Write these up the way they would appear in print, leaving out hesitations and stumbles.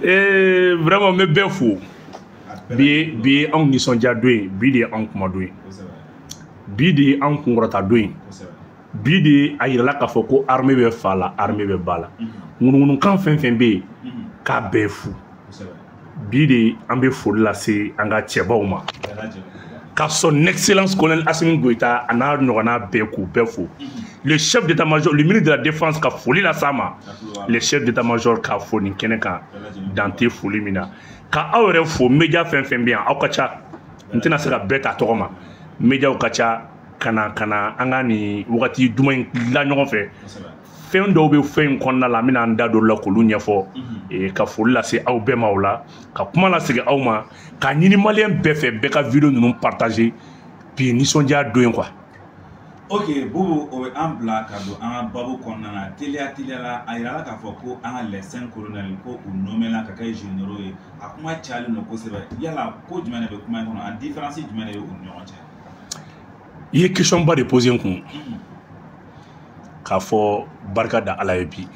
Vraiment, n bɛ bɛɛ fo. Bi bi ye anw nisɔndiya don ye, bi de ye anw kuma don ye, bi de ye anw kunkɔrɔta don ye, bi de ye a yirala k'a fɔ ko armée bɛ fa la, armée bɛ ba la. Ŋunuŋunukan fɛn fɛn bɛ yen, k'a bɛɛ fu. Bi de an bɛ foli lase an ka cɛbaw ma, ka Son Excellence Colonel Assimi Goïta a n'a ɲɔgɔnna bɛɛ, k'u bɛɛ fo. Le chef d'état-major, le ministre de la Défense, ka foli las'a ma. Le chef d'état-major, k'a fo nin kɛnɛ kan, dan tɛ foli min na. Ka aw yɛrɛ fo, média fɛn fɛn bɛ yan, aw ka ca, n tɛna se ka bɛɛ ta tɔgɔ ma. Médiaw ka ca ka na ka na an ka nin wagati duman in la ɲɔgɔn fɛ. Fɛn dɔw bɛ fɛn in kɔnɔna la, an bɛna an da don o la k'olu ɲɛfɔ, ka foli lase aw bɛɛ ma o la, ka kuma lasegin aw ma, k'a ɲini maliyɛn bɛɛ fɛ, bɛɛ ka vidéo ninnu partager. Bi nisɔndiya don ye quoi. Ok Boubou, o bɛ an bila ka don an ka babu kɔnɔna na teliya teliya la. A yirala k'a fɔ ko an ka les cinq colonels, ko u nommé la ka kɛ généraux ye. A kuma cayalen don kosɛbɛ. Yala ko jumɛn de bɛ kuma in kɔnɔ? A différence jumɛn de bɛ u ni ɲɔgɔn cɛ? I ye question ba de poser n kun. K'a fɔ barika da Ala ye bi.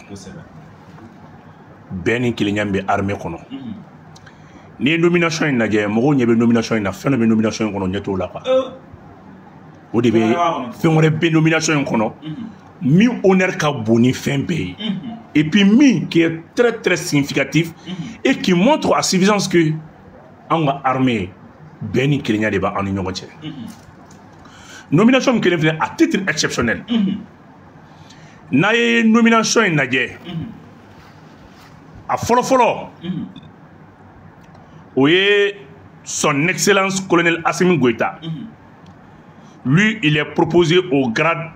Bɛn ni kelenya min bɛ armée kɔnɔ, n'i ye nomination in lajɛ, mɔgɔw ɲɛ bɛ nomination in na, fɛn dɔ bɛ nomination in kɔnɔ, ɲɛ t'o la quoi. O de bɛ, fɛn wɛrɛ bɛ nomination in kɔnɔ min honneur ka bon ni fɛn bɛɛ ye, et puis min qui est très très significatif et qui montre à suffisance que anw ka armée, bɛn ni kelenya de b'an ni ɲɔgɔn cɛ. Nomination min kelen filɛ, à titre exceptionnel, n'a ye nomination in lajɛ, a fɔlɔ fɔlɔ, o ye Son Excellence Colonel Assimi Goïta. Lui, il est proposé au grade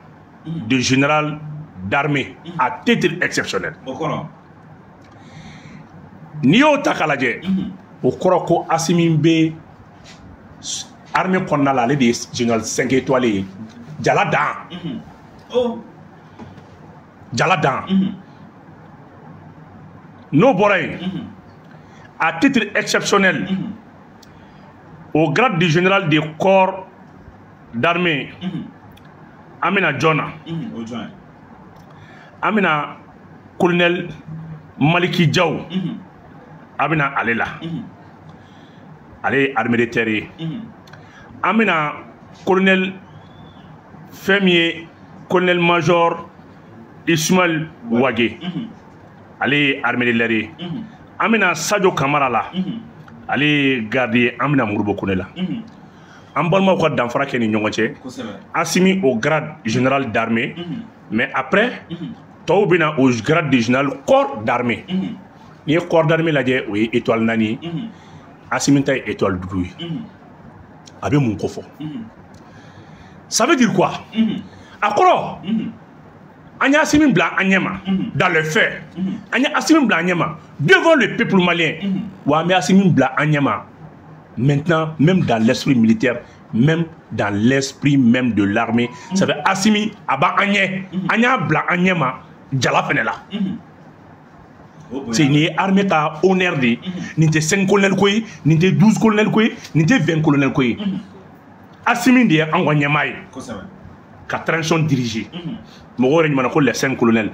de général d'armée à titre exceptionnel. N'i y'o ta k'a lajɛ, o kɔrɔ ko Assimi bɛ armée kɔnɔna la, ale de ye général 5 étoiles ye, jala dan, jala dan. N'o bɔra yen, à titre exceptionnel, au grade de général de corps d'armée, an bɛna jɔn na? An bɛna colonel Maliki Diaw, an bɛna ale la, ale ye armée de terre ye. An bɛna colonel fɛn min ye, colonel major Ismaël Wagué, ale ye armée de l'air ye. An bɛna Sadio Kamara la, ale ye garde ye. An bɛna Modibo Kone la. An balimaw ka danfara kɛ ni ɲɔgɔn cɛ: Assimi au grade général d'armée, mais après tɔw bɛna au grade de général corps d'armée. N'i ye corps d'armée lajɛ, o ye étoile 4 ye, Assimi ta ye étoile 5 ye. A bɛ mun ko fɔ? Ça veut dire quoi? A kɔrɔ, an ye Assimi bila an ɲɛ ma dans les faits, an ye Assimi bila an ɲɛ ma devant le peuple malien, wa an bɛ Assimi bila an ɲɛ ma maintenant même dans l'esprit militaire, même dans l'esprit même de l'armée. Ça fait Assimi a b'an ɲɛ, an y'a bila an ɲɛ ma jala fɛnɛ la. C'est nin ye armée ka honneur de ye. Nin tɛ 5 colonel ko ye, nin tɛ 12 colonel ko ye, nin tɛ 20 colonel ko ye. Assimi de ye anw ka ɲɛmaa ye ka transition diriger. Mɔgɔw yɛrɛ ɲuman ko les 5 colonels,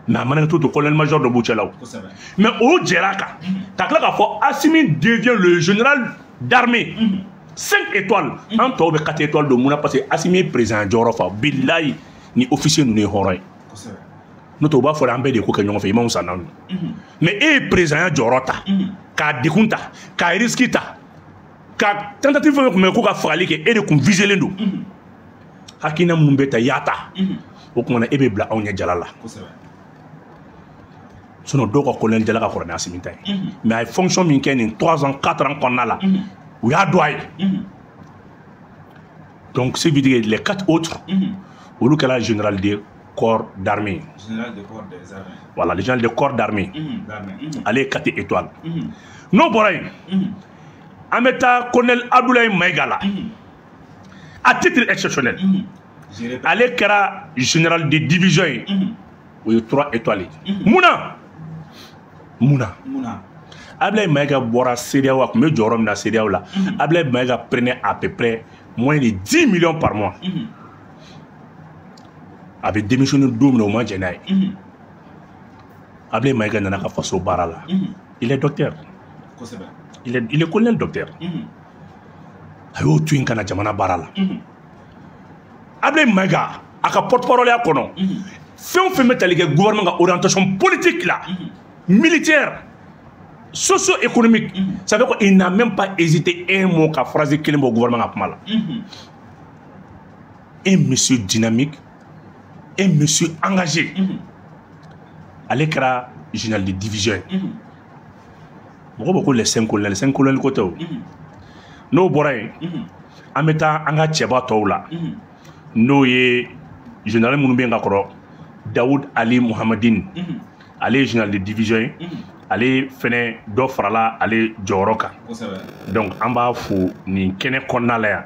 mais a mana kɛ to to, colonel major dɔ b'u cɛla o. Mais o jɛra a kan ka tila k'a fɔ Assimi devient le général d'armée 5 étoiles, an tɔw bɛ 4 étoiles don. Mun na? Parce que Assimi ye président jɔyɔrɔ fa. Bilayi, ni officier ninnu ye hɔrɔn ye, n'o tɛ u b'a fɔ an bɛɛ de ye ko kɛ ɲɔgɔn fɛ, i ma wusa n'anw ye. Mais e ye président jɔyɔrɔ ta, k'a degun ta, k'a risque ta, ka tentative fɛn fɛn tun bɛ ko ka fagali kɛ, e de kun viselen don. Hakilina minnu bɛ ta, i y'a ta, o tuma na e bɛ bila anw ɲɛ jala la. Sinon dɔw ka colonel jala ka kɔrɔ ni Assimi ta ye, mais a ye fonction min kɛ nin 3 ans, 4 ans kɔnɔna la, u y'a dɔn a ye. Donc ce qui veut dire que les quatre autres, olu kɛra général de corps d'armée. Général de corps des armées. Voilà, le général de corps d'armée. D'armée. Ale ye 4 étoiles. N'o bɔra yen, an bɛ taa colonel Abdoulaye Maïga la, à titre exceptionnel, ale kɛra général de division ye, o ye 3 étoiles ye. Mun na? Mun na? Mun na? Abdoulaye Maïga bɔra CEDEAO, a tun bɛ jɔyɔrɔ min na CEDEAO la, Abdoulaye Maïga prenait à peu près moins de 10 millions par mois. A bɛ démissionner don min na, o ma jɛn n'a ye. Abdoulaye Maïga nana ka faso baara la. Il est docteur. Il est colonel docteur. A y'o to yen ka na jamana baara la. Ablaye Maïga a ka porte-parole ya kɔnɔ, fɛn o fɛn bɛ tali kɛ gouvernement ka orientation politique la, militaire, socio-économique, ça veut dire qu'il n'a même pas hésité un mot ka phrase kelen bɔ gouvernement ka kuma la. Un monsieur dynamique, un monsieur engagé. Ale kɛra général de division ye. Mɔgɔ bɛ ko les cinq colonels, les cinq colonels ko tɛ o. N'o bɔra yen, an bɛ taa an ka cɛba tɔw la, n'o ye général minnu bɛ yen ka kɔrɔ. Daoud Ali Mohamedine, ale ye général de division ye. Ale fɛnɛ dɔ farala ale jɔyɔrɔ kan. Donc an b'a fo nin kɛnɛ kɔnɔna la yan,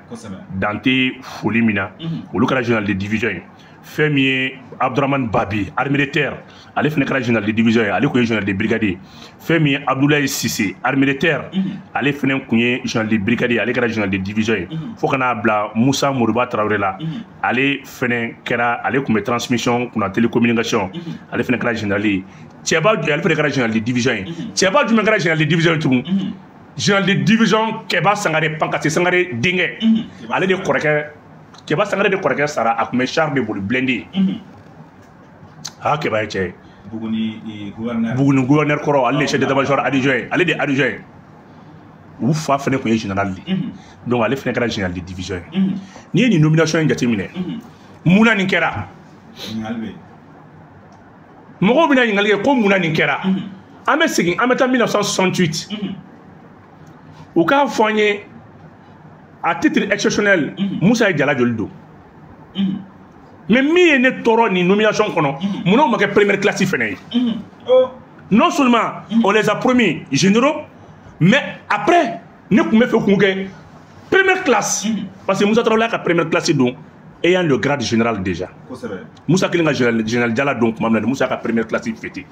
dan tɛ foli min na. Olu kɛra général de division ye. Fɛn min ye Abdourahmane Babi, armée de terre, ale fɛnɛ kɛra général de division ye. Ale kun ye général de brigade ye. Fɛn min ye Abdoulaye Cissé, armée de terre, ale fɛnɛ kun ye général de brigade ye. Ale kɛra général de division ye. Fo ka n'a bila Moussa Moriba Traoré la, ale fɛnɛ kɛra, ale kun bɛ transmission kunna, télécommunication, ale fɛnɛ kɛra général ye. Cɛba, ale fɛnɛ kɛra général de division ye. Cɛba jumɛn kɛra général de division ye tugun? Général de division Kɛba Sangare, Pankase Sangare denkɛ. Ale de kɔrɔkɛ, Kɛba Sangare de kɔrɔkɛ sara, a tun bɛ char de boli, blindé. A Kɛba ye cɛ ye. Buguni gouverneur. Buguni gouverneur kɔrɔ, ale de chef d'état-major adjoint ye. Ale de ye adjoint ye. U fa fɛnɛ tun ye général de ye. Donc ale fɛnɛ kɛra général de division ye. N'i ye nin nomination in jateminɛ, mun na nin kɛra? Mɔgɔw bɛna ɲininkali kɛ ko mun na nin kɛra. An bɛ segin, an bɛ taa 1968. U k'a fɔ an ye, à titre exceptionnel, Moussa ye jala joli don? Mais min ye ne tɔɔrɔ nin nomination kɔnɔ, munna o ma kɛ première classe fɛnɛ ye? Non seulement on les a promis généraux, mais après ne tun bɛ fɛ k'u kɛ première classe, parce que Moussa Traoré ka première classe don ayant le grade général déjà. Moussa kelen ka général jala don tuma min na, Moussa ka première classe fêté.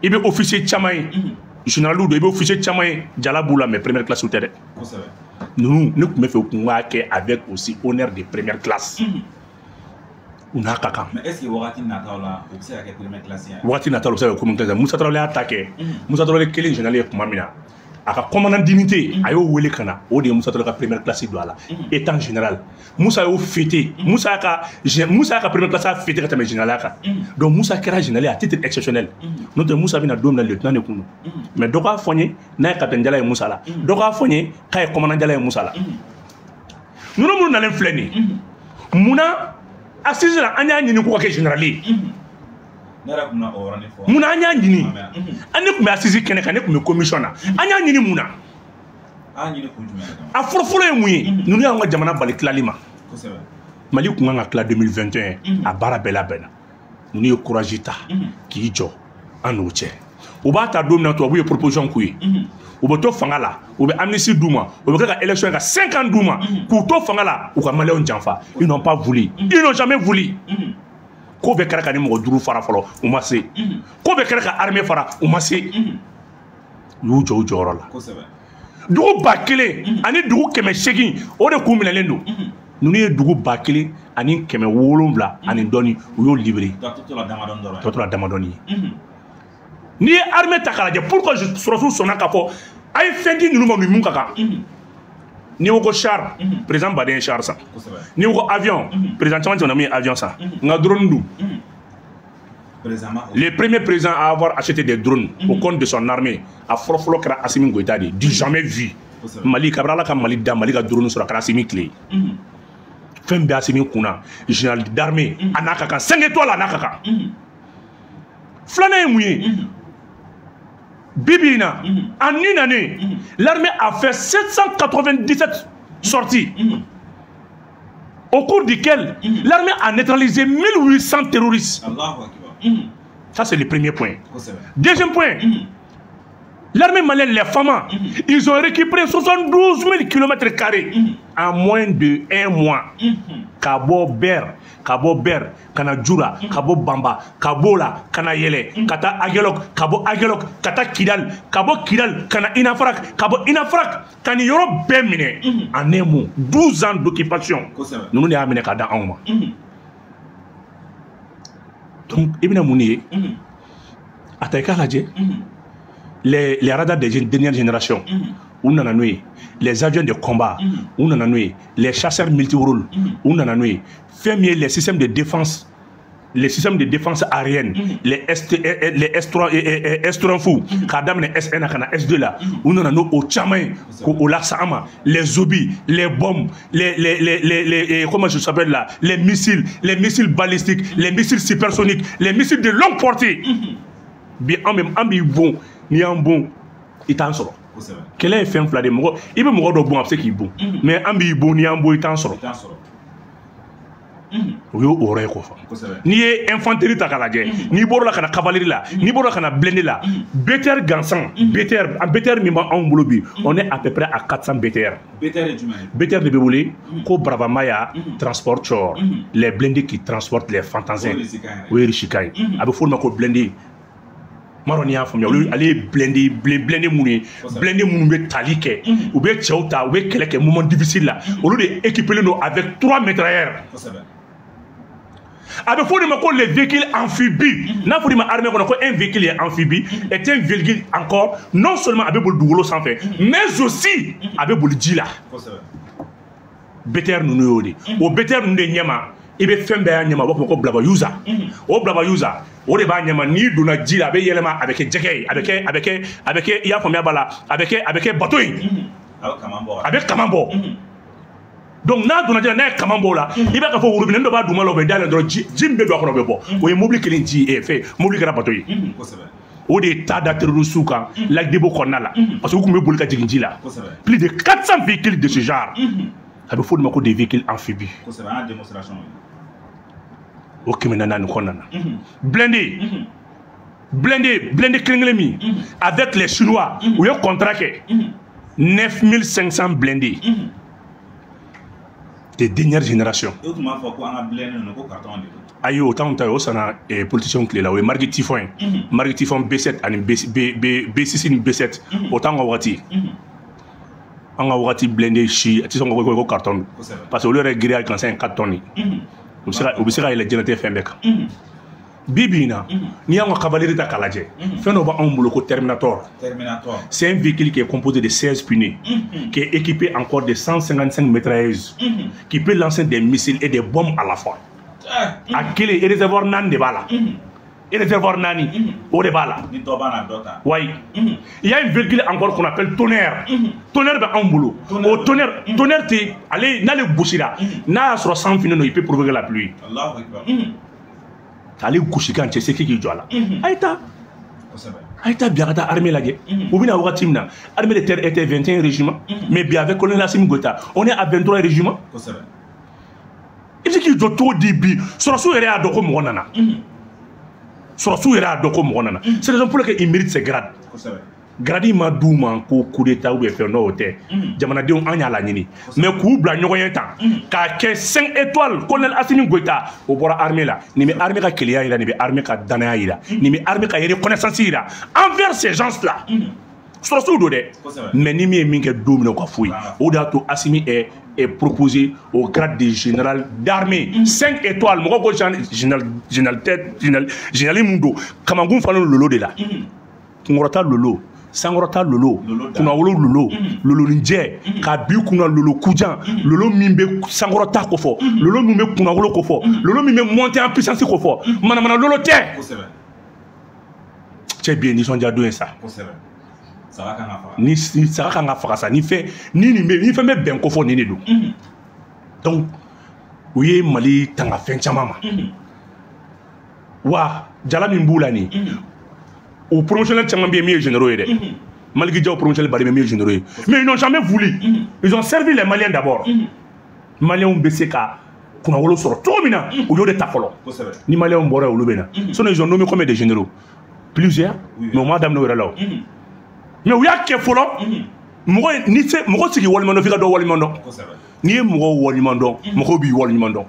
I bɛ officier caman ye, général don, i bɛ officier caman ye, jala b'u la, mais première classe tɛ dɛ. Ninnu, ne tun bɛ fɛ u kun k'a kɛ avec aussi honneur de première classe. U n'a ka kan. Mais est ce que wagati nataw la, u bɛ se ka kɛ première classe ye? Wagati nataw la, u bɛ se ka kɛ première classe. Moussa Traoré y'a ta kɛ. Moussa Traoré kelen général ye tuma min na, a ka commandant d'unité a y'o wele ka na, o de ye Moussa Traoré ka première classe don a la. Étant général, Moussa y'o fêté. Moussa y'a ka première classe a fêté ka tɛmɛ général kan. Donc Moussa kɛra général à titre exceptionnel. N'o tɛ, Moussa bɛna don min na, lieutenant de kun don. Mais dɔ k'a fɔ n ye n'a ye capitaine jala ye Moussa la, dɔ k'a fɔ n ye k'a ye commandant jala ye Moussa la. Ninnu minnu nalen filɛ nin ye, munna assise la an y'a ɲini ko ka kɛ général ye? Ne yɛrɛ kun bɛna o yɔrɔnin fɔ. Munna an y'a ɲini? An ne tun bɛ assise kɛnɛ kan, ne tun bɛ commission na. An y'a ɲini mun na? An ɲini kun jumɛn? A fɔlɔ-fɔlɔ ye mun ye? Ninnu y'an ka jamana bali tilali ma. Mali kun kan ka tila 2021, a baara bɛɛ labɛnna. Ninnu ye courage ta k'i jɔ an n'o cɛ. U b'a ta don min na, tubabu ye proposition k'u ye, u bɛ to fanga la, u bɛ amnistie d'u ma, u bɛ kɛ ka élection ka 5 ans d'u ma k'u to fanga la, u ka maliyɛnw janfa. Ils n'ont pas voulu, ils n'ont jamais voulu. Ko bɛɛ kɛra ka ni mɔgɔ 5 fara fɔlɔ, u ma se. Ko bɛɛ kɛra ka armée fara, u ma se. U y'u jɔ u jɔyɔrɔ la. Dugu 1000 ani dugu 800, o de kun minɛlen don. Ninnu ye dugu 1700 ani dɔɔni, u y'o libéré. Tɔ tora damadɔni ye. N'i ye armée ta k'a lajɛ, pourquoi sɔrɔsiw sɔnna k'a fɔ a ye fɛn di ninnu ma, ninnu ka kan? N'i ko ko char, président baden ye char san. N'i ko ko avion, président caman tɛmɛna min ye avion san. Nka drone dun? Le premier président à avoir acheté des drones au compte de son armée, a fɔlɔ-fɔlɔ kɛra Assimi Goïta de, du jamais vu. Mali kabini Ala ka Mali da, Mali ka drone sɔrɔ, a kɛra Assimi tile ye. Fɛn bɛɛ Assimi kunna, général d'armée a n'a ka kan, 5 étoiles a n'a ka kan. Filanan ye mun ye? Bi bi in na, en une année, l'armée a fait 797 sorties, au cours duquel l'armée a neutralisé 1800 terroristes. Ça, c'est le premier point. Deuxième point, l'armée malienne, les FAMA, ils ont récupéré 72 000 km carrés en moins de un mois. Ka bɔ Ber, ka bɔ Ber, ka na Dioura, ka bɔ Bamba, ka b'o la, ka na yɛlɛ, ka taa Aguelhok, ka bɔ Aguelhok, ka taa Kidal, ka bɔ Kidal, ka na Inafarak, ka bɔ Inafarak, ka nin yɔrɔ bɛɛ minɛ en un mot. 12 ans d'occupation. Ninnu de y'a minɛ k'a da anw ma. Donc i bɛna mun de ye? A ta i k'a lajɛ. Les radars de dernière génération, u nana n'o ye. Les avions de combat, u nana n'o ye. Les chasseurs multirôles, u nana n'o ye. Fɛn min ye les systèmes de défense, les systèmes de défense aérienne, les S3, S3 fou, k'a daminɛ S1 na ka na S2 la, u nana n'o o caman ye k'o lase an ma. Les obus, les bombes, les comment je s'appelle là, les missiles, les missiles balistiques, les missiles supersoniques, les missiles de longue portée. Bi an bɛ an b'i bon, n'i y'an bon, i t'an sɔrɔ. Kɛlɛ ye fɛn fila de ye, mɔgɔ i bɛ mɔgɔ dɔ bon, a bɛ se k'i bon, mais an b'i bon, n'i y'an bon, i t'an sɔrɔ. O y'o yɔrɔ ye k'o fɔ. N'i ye infanterie ta k'a lajɛ, n'i bɔr'o la ka na cavalerie la, n'i bɔr'o la ka na blindé la, BTR gansan, BTR, BTR min b'anw bolo bi, on est à peu près à 400 BTR. BTR ye jumɛn ye? BTR de bɛ wele ko Bravamaya Transporteur, les blindés qui transportent les fantassins. O ye Russe kan ye. A bɛ f'o ma ko blindé. M'a dɔn n'i y'a faamuya, olu ale ye blindé blindé minnu ye, blindé minnu bɛ tali kɛ, u bɛ cɛw ta, u bɛ kɛlɛ kɛ moment difficile la, olu de équipé don avec 3 mitrailleurs. A bɛ fɔ o de ma ko les véhicules amphibies. N'a fɔra i ma armée kɔnɔ ko un véhicule est amphibie est un véhicule encore, non seulement a bɛ boli dugukolo sanfɛ, mais aussi a bɛ boli ji la. BTR ninnu y'o de. O BTR ninnu de ɲɛma, i bɛ fɛn bɛɛ y'a ɲɛma, u b'a fɔ ko Blabayuza. O Blabayuza, o de b'a ɲɛma, n'i donna ji la, a bɛ yɛlɛma, a bɛ kɛ jɛgɛ ye, a bɛ kɛ a bɛ kɛ a bɛ kɛ i y'a faamuya b'a la, a bɛ kɛ bateau ye. A bɛ kaman bɔ. Donc n'a donna ji la, n'a ye kaman bɔ o la, i b'a fɔ worobinɛ dɔ b'a duguma la, o bɛ dayɛlɛ dɔrɔn, ji min bɛ don a kɔnɔ, o bɛ bɔ. O ye mobili kelen ji ye, fɛn mobili kɛra bateau ye. O de ye ta da terroriste kan Lac Debo kɔnɔna la, parce que u tun bɛ boli ka jigin ji la. Plus de 400 véhicules de ce genre. A bɛ fɔ o de ma ko des véhicules amphibies. O 400 kɔnɔna na. Blindé, blindé, blindé kelen kelen min avec les Chinois, u ye contrat kɛ 9500 blindés de dernière génération. E tun b'a fɔ ko an ka blindé ninnu ko carton de don. Ayi, o t'anw ta ye, o sanna politiciens tile la, o ye marque Typhon ye. Marque Typhon B7 ani B, B, B, B6 ni B7, o t'anw ka wagati ye. An ka wagati blindé si a tɛ sɔn ko carton don, parce que olu yɛrɛ giriya gansan ye 4 tonnes de. U bɛ se ka yɛlɛ diɲɛlatigɛ fɛn bɛɛ kan. Bi bi in na, n'i y'anw ka cavalerie ta k'a lajɛ, fɛn dɔ b'anw bolo ko Terminator. Terminator. C'est un véhicule qui est composé de 16 pneus, qui est équipé encore de 155 mitrailleuses, qui peut lancer des missiles et des bombes à la fois. A kelen, réservoir naani de b'a la. Réservoir naani, o de b'a la. Ni dɔ b'a la, dɔ ta. Oui. Il y a un véhicule encore qu'on appelle Tonnerre. Tonnerre bɛ anw bolo. O tonnerre, tonnerre tɛ ale, n'ale gosira, n'a y'a sɔrɔ san finnen don, il peut provoquer la pluie. Allahu akbar. Ale gosi kan, cɛ se k'i jɔ a la. A ye taa. A ye taa bi a ka taa armée lajɛ. U bɛna wagati min na, armée de terre était 21 régiments. Mais bi, avec colonel Assimi Goïta, on est à 23 régiments. I bɛ se k'i jɔ cogo di bi? Sɔrɔsiw yɛrɛ y'a dɔn ko mɔgɔ nana. Sɔrɔsiw yɛrɛ y'a dɔn ko mɔgɔ nana. C'est raison pour laquelle il mérite ses grades. Grade ma d'u ma ko coup d'état ou bien fɛn dɔ, o tɛ. Jamanadenw an y'a laɲini. Mais k'u bila ɲɔgɔn ye tan, k'a kɛ 5 étoiles, colonel Assimi Goïta, o bɔra armée la. Nin bɛ armée ka keleya yira, nin bɛ armée ka danaya yira, nin bɛ armée ka reconnaissance yira envers ces gens là. Sɔrɔsiw don dɛ. Mais ni min ye min kɛ don min na, o ka f'u ye. O de y'a to Assimi est proposé au grade de général d'armée 5 étoiles. Mɔgɔw ko général, général tɛ, général, général mun don, kamankun falen lolo de la. Kunkɔrɔta lolo, sankɔrɔta lolo, kunnawolo lolo, loloninjɛ k'a bi kunna, lolo kujan, lolo min bɛ sankɔrɔta kofɔ, lolo min bɛ kunnawolo kofɔ, lolo min bɛ monter en puissance kofɔ, manamana lolo tɛ. Cɛ, bi ye nisɔndiya don ye sa. Ni saga kan ka faga sa, ni fɛn ni nin bɛ ni fɛn bɛ bɛn kofɔ, nin de don. Donc u ye Mali tanga fɛn caman ma. Wa jala min b'u la nin, o promotionnel caman bɛ yen min ye généraux ye dɛ. Maliki Diaw promotionnel bari bɛ min ye généraux ye, mais ils n'ont jamais voulu, ils ont servi les Maliens d'abord. Maliens bɛ se ka kunnawolo sɔrɔ cogo min na, u y'o de ta fɔlɔ. Ni Maliens bɔra yen, olu bɛ na. Sinon ils ont nommé combien de généraux? Plusieurs, mais u m'a daminɛ o yɛrɛ la o. Mais u y'a kɛ fɔlɔ. Mɔgɔ ni se mɔgɔ sigi waleɲuman dɔn, f'i ka dɔn waleɲuman dɔn. N'i ye mɔgɔw waleɲuman dɔn, mɔgɔw b'i waleɲuman dɔn.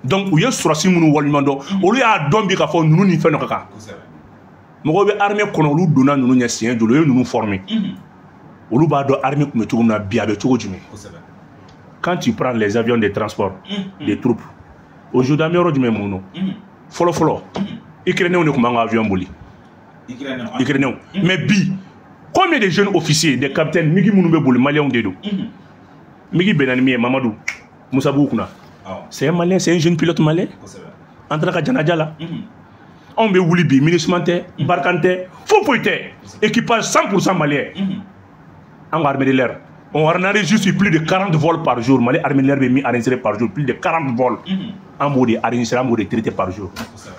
Donc u ye sɔrɔsi minnu waleɲuman dɔn, olu y'a dɔn bi k'a fɔ ninnu ni fɛn dɔ ka kan. Mɔgɔw bɛ armée kɔnɔ, olu donna ninnu ɲɛ siɲɛ joli, u ye ninnu former, olu b'a dɔn armée tun bɛ cogo min na, bi a bɛ cogo jumɛn. Quand tu prends les avions de transport des troupes aujourd'hui, an bɛ yɔrɔ jumɛn mun nɔ? Fɔlɔ fɔlɔ, Ukrainiens de tun b'an ka avion boli, Ukrainiens. Mais bi Combien de jeunes officiers, des capitaines, MiG minnu bɛ boli, maliyɛnw de don. MiG bɛnna ni min ye, Mamadu Musa b'u kunna. C'est un Malien, c'est un jeune pilote malien. An taara ka janaja la. Anw bɛ wuli bi, MINUSMA tɛ, Barkhane tɛ, foyi foyi tɛ. Équipage 100% malien. An ka armée de l'air, on enregistre plus de 40 vols par jour. Mali armée de l'air bɛ min enregistré par jour, plus de 40 vols. An b'o de enregistré, an b'o de traité par jour.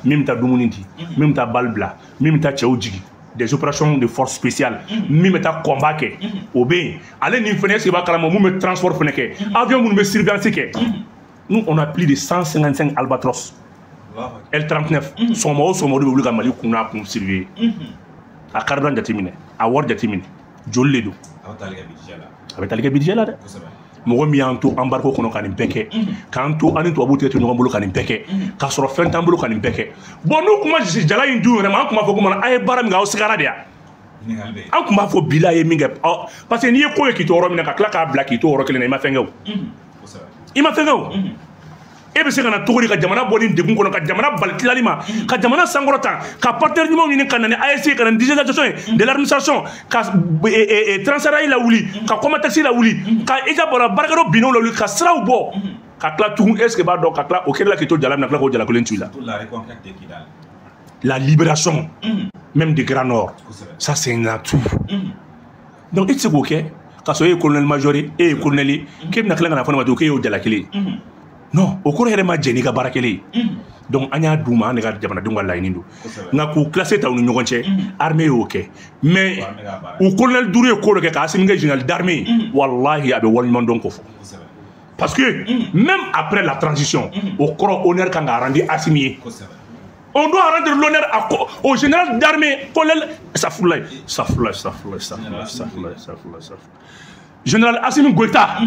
Min bɛ taa dumuni di, min bɛ taa bali bila, min bɛ taa cɛw jigin, des opérations de force spéciale, min bɛ taa combat kɛ, o bɛ yen. Ale ni fɛnɛ, est ce que b'a kalama mun bɛ transport fɛnɛ kɛ, avion minnu bɛ surveillance kɛ? Nous, on a plus de 155 Albatros L39. Sɔgɔma o sɔgɔma, o de bɛ wuli ka Mali kun n'a kun surveiller. A carburant jateminɛ, a wari jateminɛ, joli de don? A bɛ tali kɛ budget la dɛ. Mɔgɔ min y'an to embargo kɔnɔ ka nin bɛɛ kɛ, k'an to an ni tubabuw tɛ to ɲɔgɔn bolo ka nin bɛɛ kɛ, k'a sɔrɔ fɛn t'an bolo ka nin bɛɛ kɛ. Bon, n'u kuma jala in dun yɛrɛ ma, an tun b'a fɔ ko mana a ye baara min kɛ, aw sigara de yan. An tun b'a fɔ bila ye min kɛ, parce que n'i ye ko ye k'i to yɔrɔ min na, ka tila k'a bila k'i to yɔrɔ kelen na, i ma fɛn kɛ o, i ma fɛn kɛ o. E bɛ se ka na cogo di ka jamana bɔ nin degun kɔnɔ, ka jamana bali tilali ma, ka jamana sankɔrɔta, ka partenaire ɲumanw ɲini, ka na ni AES, ka na ni digitalisation ye de l'administration, ka Transrail lawuli, ka Comatex lawuli, ka Ija bɔra baarakɛyɔrɔ binnenw lawuli, ka siraw bɔ, ka tila tugun? Est ce que b'a dɔn ka tila o kɛra k'i to jala min na, tila k'o jala kelen tu i la? La libération même du Grand Nord, ça c'est un atout. Donc e tɛ se k'o kɛ k'a sɔrɔ e ye colonel major ye, e ye colonel ye, k'e bɛna tila ka na fɔ ne ma tugun k'e y'o jala kelen ye. Non, o kɔrɔ yɛrɛ ma jɛn n'i ka baara kelen ye. Donc an y'a d'u ma, an de ka jamanadenw ka laɲini don. Nka k'u classé ta u ni ɲɔgɔn cɛ, armée y'o kɛ. Mais u colonel duuru ye ko dɔ kɛ k'a Assimi kɛ général d'armée, wallahi a bɛ waleɲuman dɔn ko fɔ. Parce que même après la transition, o kɔrɔ honneur kan ka rendre Assimi ye. On doit rendre l'honneur au général d'armée, colonel Safoulaye, Safoulaye, Safoulaye, Safoulaye, Safoulaye, Safoulaye, général Assimi Goïta.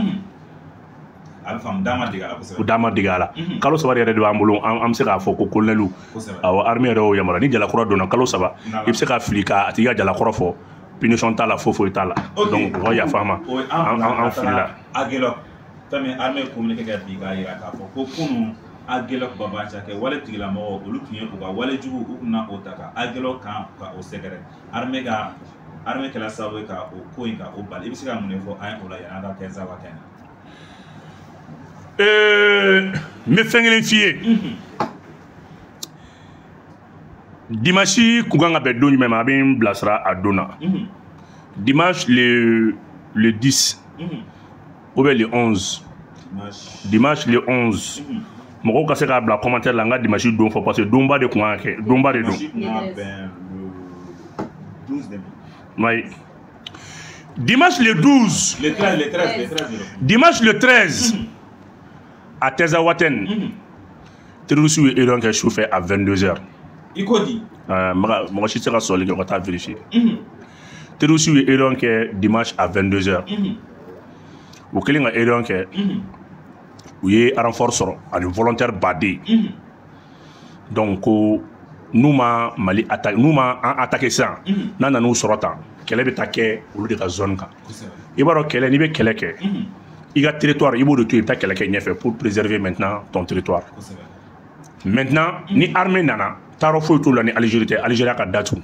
O da ma dege a la. Kalo 3 yɛrɛ de b'an bolo, an bɛ se k'a fɔ ko colonel. Awɔ, armée yɛrɛ y'o yamaruya. Ni jalakɔrɔ donna kalo 3, i bɛ se ka fili k'a tigi ka jalakɔrɔ fɔ, punition t'a la, foyi foyi t'a la. Donc u ka yafa an ma, an filila. Aguelhok, fɛn min armée communiqué kɛ bi k'a jira k'a fɔ ko kunun Aguelhok banbaancakɛ wale tigilamɔgɔw, olu tun ye u ka wale jugu, u tun na o ta ka Aguelhok kan ka o sɛgɛrɛ. Armée ka armée kɛla sababu ye ka o ko in ka o bali. I bɛ se ka mun de fɔ an ye o la yanni an ka Tinzaouatène na? N bɛ fɛn kelen f'i ye. Dimanche kun kan ka bɛn don jumɛn ma? A bɛ n bilasira a don na. Dimanche le 10 ou bien le 11. Dimanche le 11. Mɔgɔw ka se k'a bila commentaire la, n ka dimanche don fɔ, parce que donba de kun kan ka kɛ, donba de don. Oui. Dimanche le 12. Le 13, le 13, le 13. Dimanche le 13. À Tinzaouatène, terroriste ye erreur kɛ su fɛ à 22h. I ko di? Mɔgɔ si tɛ se ka sɔrɔli kɛ, o ka taa vérifier. Terroriste ye erreur kɛ dimanche à 22h. U kɛlen ka erreur kɛ, u ye renfort sɔrɔ ani volontaire baden. Donc ko n'u ma Mali attaque, n'u ma an attaquer sisan, n'a nan'u sɔrɔ tan, kɛlɛ bɛ taa kɛ olu de ka zone kan. I b'a dɔn kɛlɛ, n'i bɛ kɛlɛ kɛ, i ka territoire, i b'o de to yen, i bɛ taa kɛlɛ kɛ ɲɛfɛ pour préserver maintenant ton territoire. Maintenant, ni armée nana, taarɔ foyi t'u la ni Algérie tɛ, Algérie ka datugu.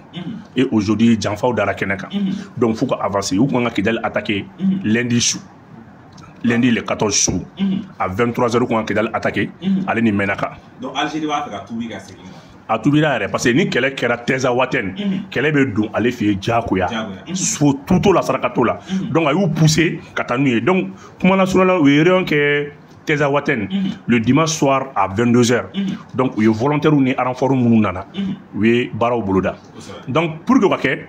Et aujourd'hui, janfaw dara kɛnɛ kan. Donc f'u ka avancer. U kun kan ka Kidali attaquer lundi su. Lundi le 14 su. À 23h, u kun kan ka Kidali attaquer, ale ni Menaka. Donc Algérie b'a fɛ ka tubi ka segin. A tubira yɛrɛ, parce que ni kɛlɛ kɛra Tinzaouatène, kɛlɛ bɛ don ale fɛ yen diyagoya. So tu t'o la, saraka t'o la. Donc a y'u pousser ka taa n'u ye. Donc kuma lasurunya la, u ye réunion kɛ Tinzaouatène le dimanche soir à 22h. Donc u ye volontaires ni renfort minnu nana, u ye baaraw boloda. Donc pour que o ka kɛ,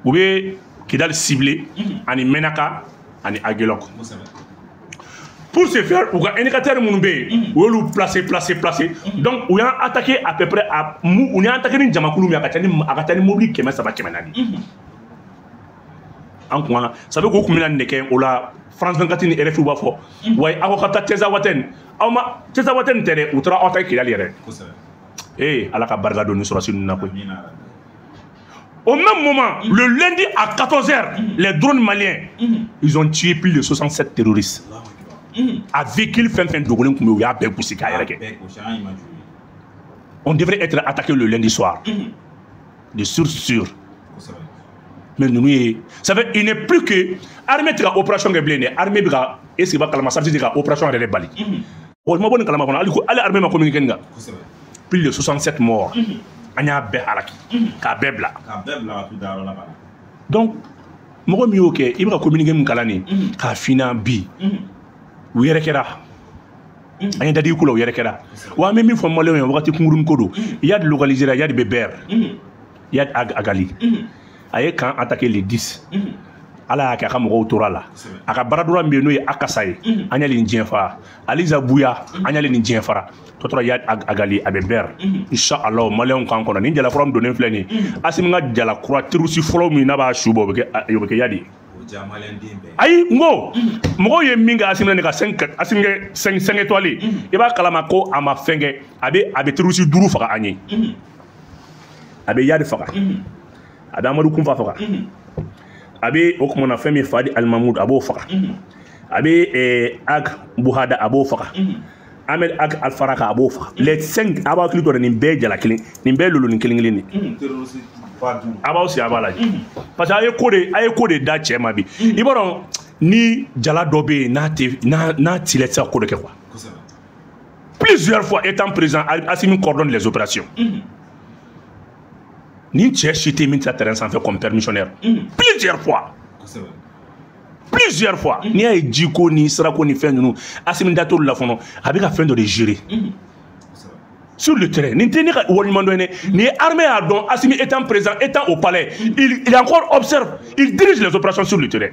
u bɛ Kidali ciblé ani Menaka ani Aguelhok. Pour ce faire, u ka indicateur minnu bɛ yen, u y'olu placer, placer, placer. Donc u y'an attaqué à peu près à u y'an attaqué ni jamakulu min ye, a ka ca ni mobili 300, 400. An kun kan, ça veut k'u kun bɛna nin de kɛ o la. France 24 ni RFI b'a fɔ wa aw ka taa Tinzaouatène, aw ma Tinzaouatène tɛ dɛ, u taara aw ta Kidali yɛrɛ. Ee, Ala ka barika don ni sɔrɔsi ninnu na koyi. Au même moment, le lundi à 14h, les drones maliens, ils ont tué plus de 67 terroristes. A véhicule fɛn fɛn dogolen tun bɛ yen, u y'a bɛɛ gosi k'a yɛrɛ kɛ. On devrait être attaqué le lundi soir. De source sûre. Mais ninnu ye, ça fait il n'est plus que armée tɛ ka opération kɛ bilen dɛ. Armée bɛ ka, est ce que b'a kalama, ça veut dire ka opération yɛrɛ de bali. O ma bɔ nin kalama kɔnɔ, hali ko hali armée ma communiqué nin kan. Plus de 67 morts, an y'a bɛɛ halaki k'a bɛɛ bila. K'a bɛɛ bila ka t'u dayɔrɔ la ka na. Donc mɔgɔ min y'o kɛ, i bɛ ka communiqué min kalan nin k'a f'i ɲɛna bi, u yɛrɛ kɛra an ye dadigi ko la, u yɛrɛ kɛra. Wa an bɛ min fɔ maliyɛnw ye, wagati kunkurunin ko don. Iyad localisera, Iyad bɛ Ber, Iyad Ag Ghali, a ye camp attaqué le 10. Ala y'a kɛ a ka mɔgɔw tora a la. A ka baradura min bɛ yen, n'o ye Akasa ye, an y'ale nin diɲɛ fara. Aliza Buya, an y'ale nin diɲɛ fara. Tɔ tora Iyad Ag Ghali, a bɛ Ber. Inshallah, maliyɛnw kan kɔnɔ nin jalakura min donnen filɛ nin ye, Asimi ka jalakura terroriste fɔlɔ min n'a b'a su bɔ, o bɛ kɛ Iyad ye. O diya maliyɛnden bɛɛ. Ayi, n ko mɔgɔw ye min kɛ Asimi na nin ka 5, Asimi kɛ 5 étoiles, i b'a kalama ko a ma fɛn kɛ, a bɛ terroriste duuru faga an ye. A bɛ Iyad faga, a bɛ Amadu Kunfa faga, a bɛ o kumana fɛn min Fadi Alimamudu, a b'o faga, a bɛ Ag Buhada, a b'o faga, Ahmed Ag Alfaraka, a b'o faga. Les 5, a b'a hakili to nin bɛɛ ye jala kelen, nin bɛɛ ye lolonin kelen kelen de. Terroriste ba duuru. A b'aw sigi, a b'a lajɛ, parce que a ye ko de da cɛ ma bi. I b'a dɔn ni jala dɔ bɛ yen, n'a tɛ n'a t'i la, i tɛ se ka ko dɔ kɛ quoi. Plusieurs fois, étant président, Assimi coordonne les opérations. Ni cɛ si tɛ min tɛ terrain sanfɛ comme permissionnaire. Plusieurs fois, plusieurs fois. N'i y'a ye jiko ni sirako ni fɛn ninnu, Assimi da t'olu la fɔlɔ, a bɛ ka fɛn dɔ de gérer sur le terrain. Nin tɛ ne ka waleɲuman dɔn ye dɛ. Nin ye armée y'a dɔn. Assimi étant président, étant au palais, il encore observe, il dirige les opérations sur le terrain.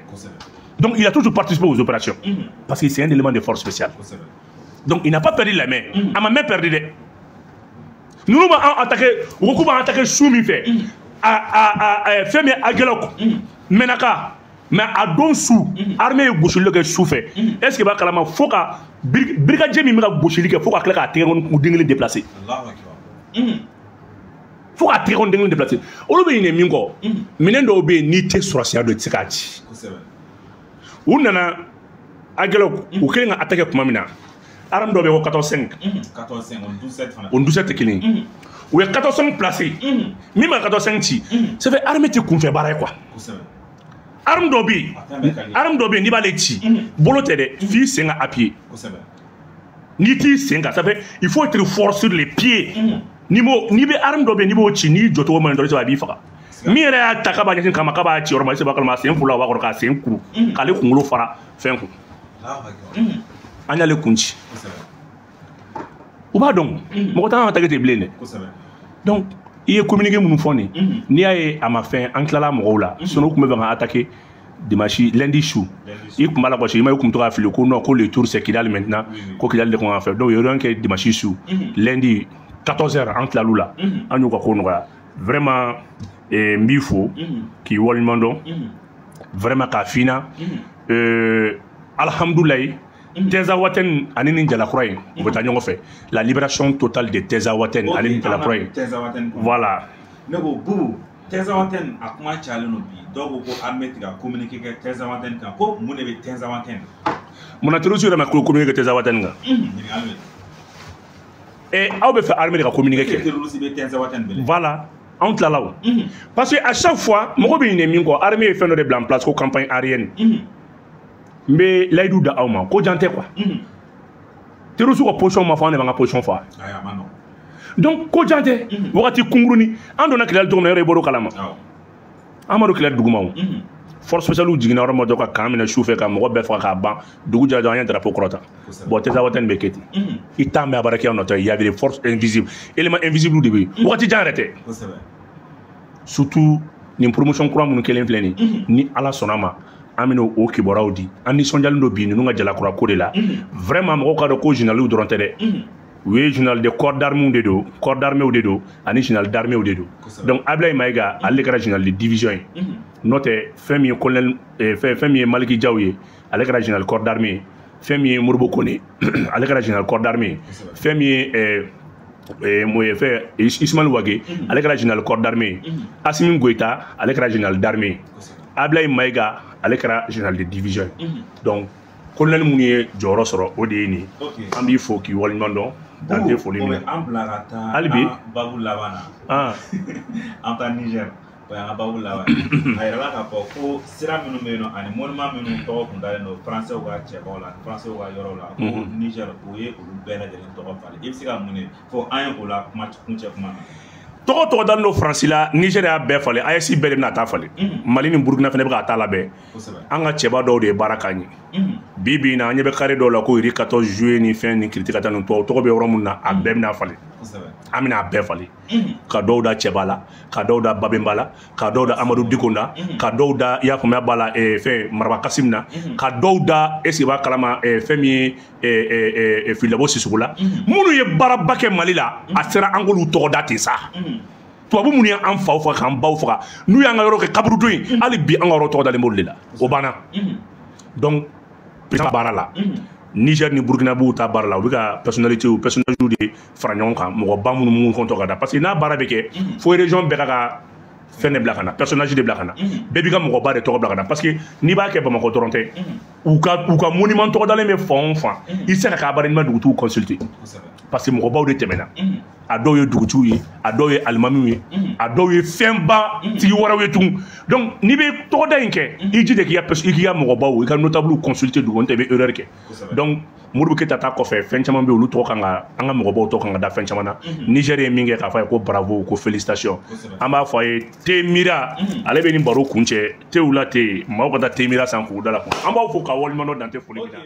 Donc il a toujours participé aux opérations parce que c'est un élément de force spéciale. Donc il n'a pas perdu la main. A ma main perdu dɛ. Ninnu b'an attaqué, u ko k'u b'an attaqué su min fɛ, a fɛn min ye Aguelhok, Menaka, mais a don su, armée ye gosili kɛ su fɛ. Est ce que i b'a kalama, fo ka brigadier min bɛ ka gosili kɛ, fo ka tila k'a tɛgɛ kɔni den kelen déplacé, fo k'a tɛgɛ kɔni den kelen déplacé. Olu bɛ ɲinɛ min kɔ, minɛn dɔw bɛ yen, n'i tɛ sɔrɔsiya dɔn, i tɛ se k'a ci. U nana Aguelhok, u kɛlen ka attaqué tuma min na, arme dɔ bɛ yen ko 14-5. 14-5, o 12-7 fana. O 12-7 tɛ kelen ye. U ye 14-5 placé, min ma 14-5 ci, ça fait armée tɛ kunfɛ baara ye quoi. Arme dɔ bɛ yen, arme dɔ bɛ yen, n'i b'ale ci, bolo tɛ dɛ, f'i sen ka appuyer. N'i t'i sen kan, ça fait il faut être fort sur les pieds. N'i m'o, n'i bɛ arme dɔ bɛ yen, n'i b'o ci, n'i jɔcogo ma ɲi dɔrɔn, a b'i faga. Min yɛrɛ y'a ta k'a b'a ɲɛsin kama k'a b'a ci yɔrɔ ma, i b'a kalama, a sen fila b'a kɔrɔ k'a sen kuru k'ale kunkolo fara fɛn kun. An y'ale kun ci. U b'a dɔn mɔgɔ t'an ka tɛgɛ ten bilen dɛ. Donc i ye communiqué minnu fɔ nin, n'i y'a ye a ma fɛn, an tilala mɔgɔw la. Sinon u tun bɛ fɛ ka attaquer dimanche, lundi su. I tun b'a la gosi, i ma ye, u tun bɛ to k'a fili ko non, ko le tour c'est Kidal maintenant, ko Kidal de kan ka fɛ. Donc u ye réunion kɛ dimanche su, lundi 14 heures, an tilal'u la, an y'u ka ko nɔgɔya. Vraiment, n b'i fo k'i waleɲuman dɔn vraiment k'a f'i ɲɛna, alhamdulilayi. Tinzawaten ani nin jalakura in, u bɛ taa ɲɔgɔn fɛ, la libération totale de Tinzawaten ani nin jalakura in. Voilà. Ne ko Bubu, Tinzawaten a kuma cayalen don bi. Dɔw ko ko armée tɛ ka communiqué kɛ Tinzawaten kan, ko mun de bɛ Tinzawaten? Munna terroriste yɛrɛ ma communiqué kɛ Tinzawaten kan? Ɲininkali bɛ. Aw bɛ fɛ armée de ka communiqué kɛ? Terroriste bɛ Tinzawaten bɛlɛ. Voilà, anw tilala o. Parce que à chaque fois, mɔgɔ bɛ ɲinɛ min kɔ, armée ye fɛn dɔ de bila en place ko campagne aérienne. N bɛ layidu da aw ma ko jan tɛ quoi. Terroriste ka position ma fɔ, an de b'an ka position fɔ. Donc ko jan tɛ, wagati kunkurunin, an donna Kidali cogo min na, yɔrɔ i bɔr'o kalama. An ma don Kidali duguma o. Force spéciale jiginna yɔrɔ min dɔrɔn ka camp minɛ su fɛ ka mɔgɔ bɛɛ faga k'a ban, dugu jɛra dɔrɔn, an ye drapeau kɔrɔta. Bon, Tinzawaten bɛ kɛ ten. I t'a mɛn a baarakɛlaw nɔtɔ, il y avait des forces invisibles, éléments invisibles de bɛ yen, wagati jan yɛrɛ tɛ. Surtout nin promotion kura minnu kɛlen filɛ nin, ni Ala sɔnna ma, an bɛna o kibaruyaw di. An nisɔndiyalen don bi ninnu ka jalakura ko de la. Vraiment, mɔgɔw k'a dɔn ko généraux dɔrɔn tɛ dɛ, u ye général de corps d'armée de don, corps d'armée de don ani général d'armée de don. Donc Ablaye Maïga, ale de kɛra général de division ye. N'o tɛ, fɛn min ye colonel, fɛn min ye Maliki Diaw ye, ale kɛra général corps d'armée ye. Fɛn min ye Modibo Kone, ale kɛra général corps d'armée ye. Fɛn min ye mun ye, fɛn Ismaël Wagué, ale kɛra général corps d'armée ye. Assimi Goïta, ale kɛra général d'armée ye. Ablaye Maïga, ale kɛra général de division ye. Donc colonel minnu ye jɔyɔrɔ sɔrɔ, o de ye nin ye. An b'i fo k'i waleɲuman dɔn, dan tɛ foli min na. An bila ka taa hali bi babu laban na. An taa Niger. O y'an ka babu laban ye. A yirala k'a fɔ ko sira minnu bɛ yen nɔ ani monument minnu tɔgɔ kun dalen don français ka cɛbaw la, français ka yɔrɔw la, ko Niger o ye olu bɛɛ lajɛlen tɔgɔ falen. I bɛ se ka mun de fɔ an ye o la kuma kuncɛ kuma na? Tɔgɔ dalen don Faransi la, Niger y'a bɛɛ falen, AES bɛɛ de bɛna taa falen. Mali ni Burukina fana bɛ k'a ta labɛn. An ka cɛba dɔw de ye baara k'an ye. Bi bi in na, an ɲɛ bɛ carré dɔw la ko rue 14 juillet ni fɛn ni critique ka taa nin tubabu tɔgɔ bɛ yɔrɔ min na, a bɛɛ bɛna falen. An bɛna a bɛɛ falen. Ka dɔw da cɛba la, ka dɔw da Babemba la, ka dɔw da Amadu Diko la, ka dɔw da, i y'a faamuya b'a la, fɛn Maraba Kasim na, ka dɔw da, est ce que i b'a kalama, fɛn min ye Filabo Sisoko la. Minnu ye baaraba kɛ Mali la, a sera an k'olu tɔgɔ da ten sa. Tubabu minnu ye an faw faga k'an baw faga, n'u y'an ka yɔrɔ kɛ kaburudo ye, hali bi an ka yɔrɔ tɔgɔ dalen b'olu de la. O banna. Donc président baara la, Niger ni Burkina b'u ta baara la, u bɛ ka personnalité personnage de fara ɲɔgɔn kan, mɔgɔba minnu kɔntɔ ka da, parce que n'a baara bɛ kɛ fo région bɛɛ ka fɛn de bila ka na, personnage de bila ka na, bɛɛ b'i ka mɔgɔba de tɔgɔ bila ka na, parce que n'i b'a kɛ Bamakɔ dɔrɔn tɛ, u ka monument tɔgɔ dalen bɛ fan o fan, i tɛ se ka kɛ abada n'i ma dugutigiw consulter, parce que mɔgɔbaw de tɛmɛna. A dɔw ye dugutigiw ye, a dɔw ye alimamiw ye, a dɔw ye fɛnba tigi wɛrɛw ye tugun. Donc n'i bɛ tɔgɔda in kɛ, i jija k'i ka mɔgɔbaw, i ka notable consulter dugu, n'o tɛ i bɛ erreur kɛ. Donc Modibo Keyita ta kɔfɛ, fɛn caman bɛ yen, olu tɔgɔ kan ka, an ka mɔgɔbaw tɔgɔ kan ka da fɛn caman na. Niger ye min kɛ, k'a fɔ a ye ko bravo, ko félicitation. An b'a fɔ a ye Temira, ale bɛ nin baro kuncɛ tew la ten, maaw ka taa Temira san k'u da la. An b'aw fo k'aw waleɲuman dɔn, dan tɛ foli min na.